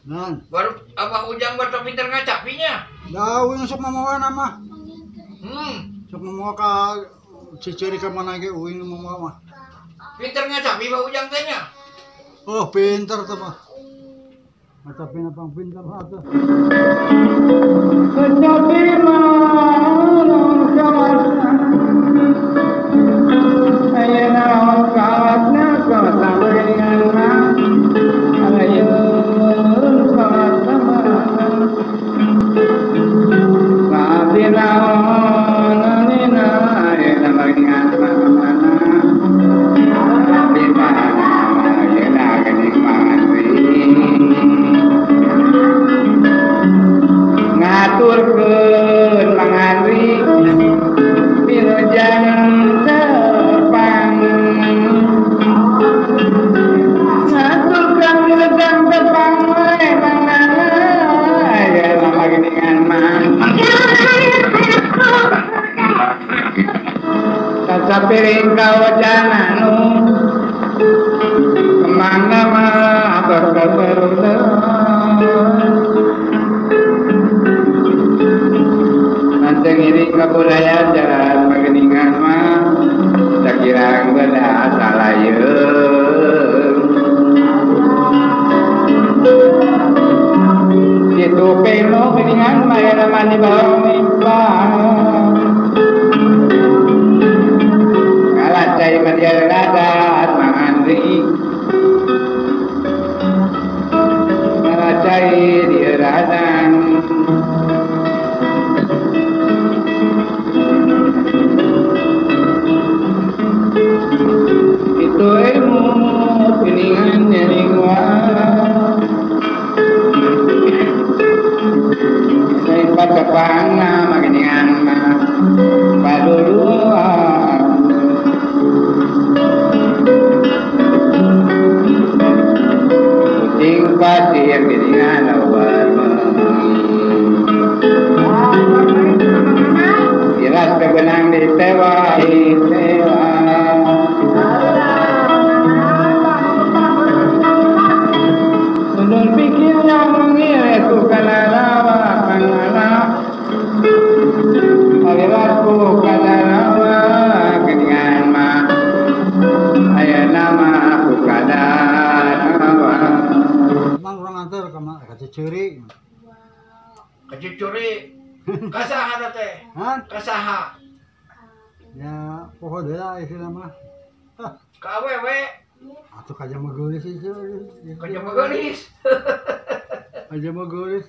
Nah. Baru Abah Ujang baru pinter ngacapinya. Da uing sok mamawa mah. Sok mamawa ka Ciciri ka mana ge uing mamawa mah. Pinter ngacapi Abah Ujang teh nya. Oh, pinter teh mah. Ngacapi na pang pinter atuh. Kecapi mah kawasna. Ayeuna kawasna kawasna geuningan mah. Ayeuna kawasna mah. Abdi naon nina ayeuna geuningan mah mana. Abdi mah ayeuna geuning mangandri. Ngaturkeun mangandri wilujeng tepang. Ngaturkeun wilujeng tepang we mangana ayeuna geuningan mah. Sapiring kawajananu kemana mah berkeberuntung. Mancing ini kebudayaan jalan mageningan mah sakirang beda salayeung. Kitu peno geningan mah era mandi bawang nimpah. Kalacai media radat mangandri. Kalacai di radang. Itu ilmu piningan nyeringwa. Saipat kepangna mageningan mah paduluan. Kucing pasir geningan awal mengi. Iras kebenang di tewa di tewa. Undur pikir yang mengira ku kana lawa kangana. Aliratku kana lawa geningan mah ayeuna mah ku kana lawa. Mang urang antar ka ka Cicuri. Ka Cicuri. Kasaha teh? Hah? Kasaha? Ya, poho deui lah istilah mah. Ka awewe. Atuh ka jelema geulis itu. Ka jelema geulis. Ka jelema geulis.